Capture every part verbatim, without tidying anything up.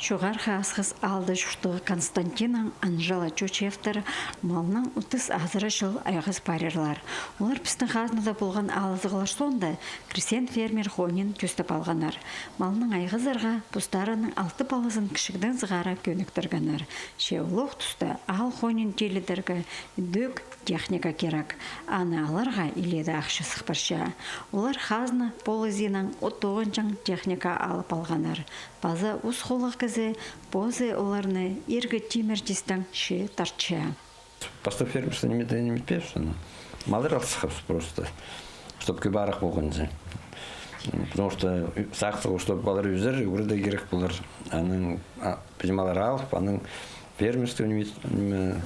Чоғархы Асхыс аалда чурттығ Константиннең Анжела Чочеевтер малнаң отыс азыра чыл айғазып парирлар. Олар пістің хазнада полған ааллығлар соонда крестьян-фермер хониин тӧстеп алғаннар. Малнаң айғазарға постарының алты палазын кічігдең сығара кӧніктіргеннер. Че улуғ туста аал хониин тилідерге ідӧк техника кирек. Аны аларға илееде ахча сых парча. Олар хазна полызиинаң от тоғынҷаң техника алып алғаннар. Паза ус холлығ кізі позы оларны иргі тимір тистең че тартча. Пастап фермерство ниме дее ниме итпеебіс, аны маллар алып сыхпаабыс просто, чтоб кӧп арах полғанҷа. Потому что сағынчам, чтоб палалар ӧзер, ӱгредерге кирек полар. Анаң, а, піди маллар алып, анаң фермерство ниме, ниме,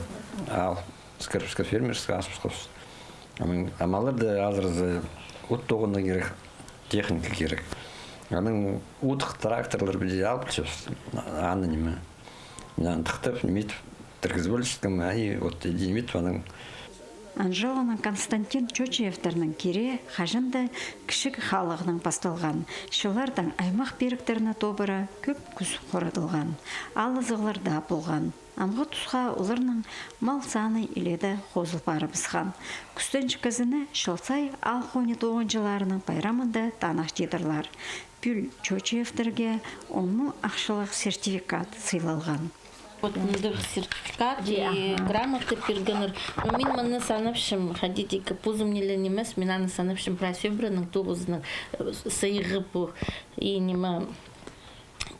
ал, скорпускай фермерство асып сыхпаабыс. Анаң, а малларны азыразы от тоғынарға кирек, техника кирек. Анаң удух тракторлар піди алып чӧрчебіс. Аны ниме, мына аны тыхтап, ниме итіп, тіргізіп алчатхам, ай, от иди ниме итіп, анаң. Анжеланың, Константин Чочеевтернің кирее хаҷан даа кічіг халығнаң пасталған. Чыллардаң аймах пиріктерні тобыра кӧп кӱс хорадылған. Алызығлар даа полған. Амғы тусха оларның мал саны илееде хозыл парыбысхан. Кӱстенҷі кізіні чыл сай аал хони тоғынҷыларының пайрамында танығ тидірлер. Пӱӱл Чочеевтерге он муң ахчалығ сертификат сыйлалған. Вот мындағ сертификат и грамота пиргеннер. Но мин мыны санапчам, хайди дее позымнығ ла нимес, мин аны санапчам прай сӧбіренің тоғызының, э, сыйығы пу. И ниме,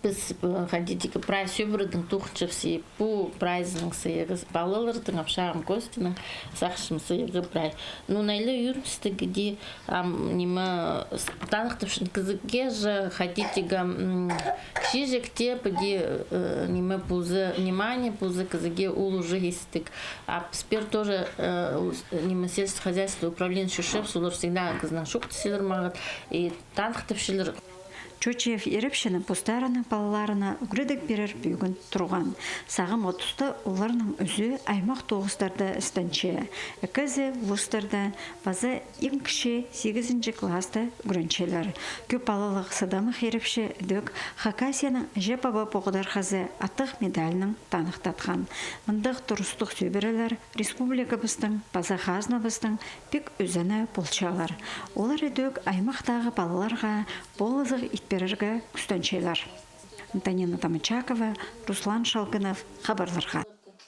піс, э, хайди дее прай сӧбіренің тоғынчабыс, и пу прайзының сыйығы, палаларның, апсағым Костяның, сағынчам, сыйығы прай. Ну, найлы ӧріністіг дее, ам, ниме, с-, таныхтапчаң кізіге же, хайди дее, м, кічіҷек тее піди, э, ниме, позы, внимание позы кізіге ол уже истіг. А піс пеер тоже, э, ус-, ниме, сельское хозяйство управлениеде чӧрчебіс, олар всегда кізінең чоохтасчалар мағат и таныхтапчалар. Чочеев ирепчінің постарының палаларына ӱгредіг пирер пӧгін турған. Сағамғы туста оларның ӱзі аймах тоғыстарда істенче. Ікізі вузтарда, паза иң кічіг сигізінҷі класста ӱгренчелер. Кӧп палалығ сыдамах ирепчі ідӧк Хакасияның Іҷе-паба поғдархазы аттығ медальнаң таныхтатхан. Мындағ турыстығ сӧбірелер республикабыстың паза хазнабыстың пик ӧзені полчалар. Олар ідӧк аймахтағы палаларға полызығ ит пирерге кӱстенчелер. Антонина Тамачакова, Руслан Шалгынов, хабарларға.